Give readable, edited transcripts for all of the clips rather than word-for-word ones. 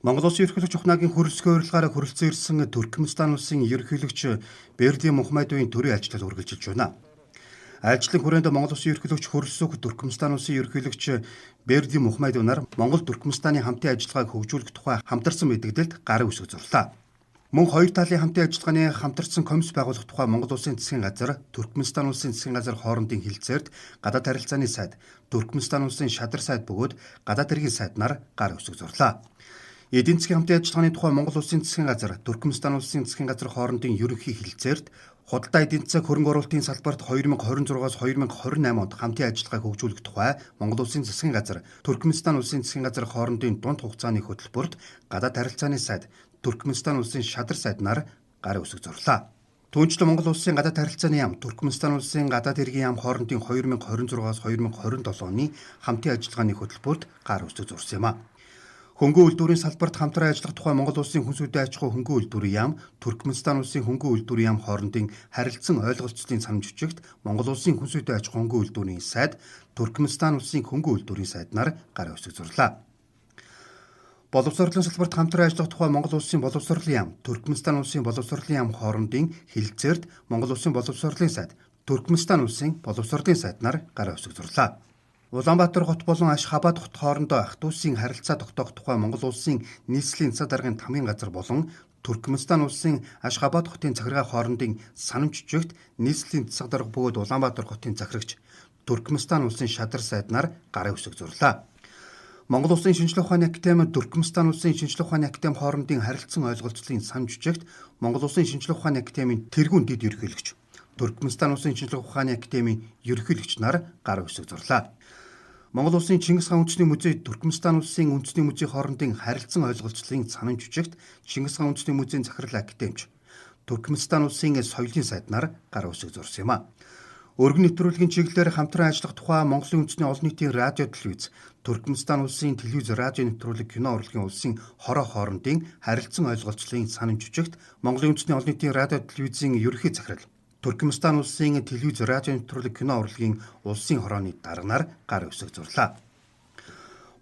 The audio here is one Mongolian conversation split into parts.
Монгол Улсын ерөнхийлөгч Ухнаагийн хөрөлцгөө урилгаар хөрөлцөн ирсэн Туркменистан улсын ерөнхийлөгч Берди Мухаммедовын төрийн ажилтал үргэлжилж байна. Ажлын хүрээнд Монгол Улсын ерөнхийлөгч хөрөлсөх Туркменистан улсын ерөнхийлөгч Берди Мухаммедов нар Монгол Туркменистаны хамтын ажиллагааг хөгжүүлэх тухай хамтарсан мэдээлэлд гарын үсэг зурлаа. Мөн хоёр талын хамтын ажиллагааны хамтарсан комисс байгуулах тухай Монгол Улсын засгийн газар, Туркменистан улсын засгийн газар хоорондын хэлцээрт гадаад харилцааны сайд, Туркменистан улсын шадар сайд бөгөөд гадаад хэргийн сайд нар гар үсэг зурлаа. Эдийн засгийн хамтын ажиллагааны тухай Монгол Улсын засгийн газар, Туркменистан улсын засгийн газар хоорондын ерөнхий хэлцээрт худалдаа эдийн засаг хөрөнгө оруулалтын салбарт 2026-аас 2028 онд хамтын ажиллагааг хөгжүүлэх тухай Монгол Улсын засгийн газар, Туркменистан улсын засгийн газар хоорондын дунд хугацааны хөтөлбөрт гадаад харилцааны сайд, Туркменистан улсын шадар сайд нар гарын үсэг зурлаа. Түүнчлэн Монгол Улсын гадаад харилцааны яам, Туркменистан улсын гадаад хэргийн яам хоорондын 2026-аас 2027 оны хамтын ажиллагааны хөтөлбөрт гар үсэг зурсан юм а. Хөнгөн үйлдвэрийн салбарт хамтран ажиллах тухай Монгол Улсын хүнс хөдөө аж ахуй хөнгөн үйлдвэрийн яам, Туркменистан улсын хөнгөн үйлдвэрийн яам хоорондын харилцан ойлголцлын санамж бичигт Монгол Улсын хүнс хөдөө аж ахуй хөнгөн үйлдвэрийн сайд, Туркменистан улсын хөнгөн үйлдвэрийн сайд нар гарын үсэг зурлаа. Боловсролын салбарт хамтран ажиллах тухай Монгол Улсын боловсролын яам, Туркменистан улсын боловсролын яам хоорондын хэлцээрт Монгол Улсын боловсролын сайд, Туркменистан улсын боловсролын сайд нар гарын үсэг зурлаа. Улаанбаатар хот болон Ашхабад хот хоорондоо ах дүүсийн харилцаа тогтоох тухай Монгол Улсын нийслэлийн засаг даргын тамгын газар болон Туркменистан улсын Ашхабад хотын захиргаа хоорондын санамж бичигт нийслэлийн засаг дарга бөгөөд Улаанбаатар хотын захирагч Туркменистан улсын шадар сайд нар гарын үсэг зурлаа. Монгол Улсын шинжлэх ухааны академи, Туркменистан улсын шинжлэх ухааны академи хоорондын харилцан ойлголцлын санамж бичигт Монгол Улсын шинжлэх ухааны академийн тэргүүн дэд ерөнхийлөгч, Туркменистан улсын шинжлэх ухааны академийн ерөнхийлөгч нар гарын үсэг зурлаа. Монгол Улсын Чингис хаан үндэсний музей, Туркменистан улсын үндэсний музей хоорондын харилцан ойлголцлын санамж бичигт Чингис хаан үндэсний музейн захирал академич, Туркменистан улсын соёлын сайд нар гарын үсэг зурсан юм а. Өргөн нэвтрүүлгийн чиглэлээр хамтран ажиллах тухай Монголын үндэсний олон нийтийн радио телевиз, Туркменистан улсын телевиз радио нэвтрүүлэг кино урлагийн улсын хороо хоорондын харилцан ойлголцлын санамж бичигт Монголын үндэсний олон нийтийн радио телевизийн ерөнхий захирал, Туркменистан улсын телевиз радио нэвтрүүлэг кино урлагийн улсын хорооны дарганаар гар үсэг зурлаа.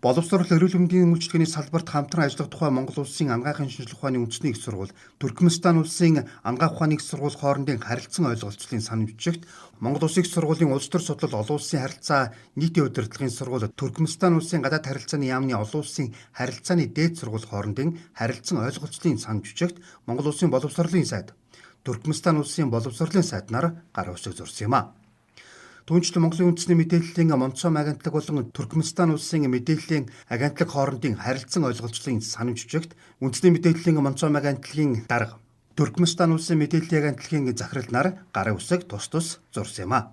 Боловсрол эрүүл мэндийн үйлчилгээний салбарт хамтран ажиллах тухай Монгол Улсын анагаахын шинжлэх ухааны үндэсний их сургууль, Туркменистан улсын анагаах ухааны их сургууль хоорондын харилцан ойлголцлын санамж бичигт Монгол Улсын их сургуулийн улс төр судлал олон улсын харилцаа нийтийн удирдлагын сургууль, Туркменистан улсын гадаад харилцааны яамны олон улсын харилцааны дээд сургууль хоорондын харилцан ойлголцлын санамж бичигт Монгол Улсын боловсролын сайд, Туркменистан улсын боловсролын сайд нар гар үсэг зурсан юм а. Түүнчлэн Монголын үндэсний мэдээллийн Монцом агентлаг болон Туркменистан улсын мэдээллийн агентлаг хоорондын харилцан ойлголцлын санамж бичигт үндэсний мэдээллийн Монцом агентлагийн дарга, Туркменистан улсын мэдээллийн агентлагийн захирал нар гарын үсэг тус тус зурсан юм а.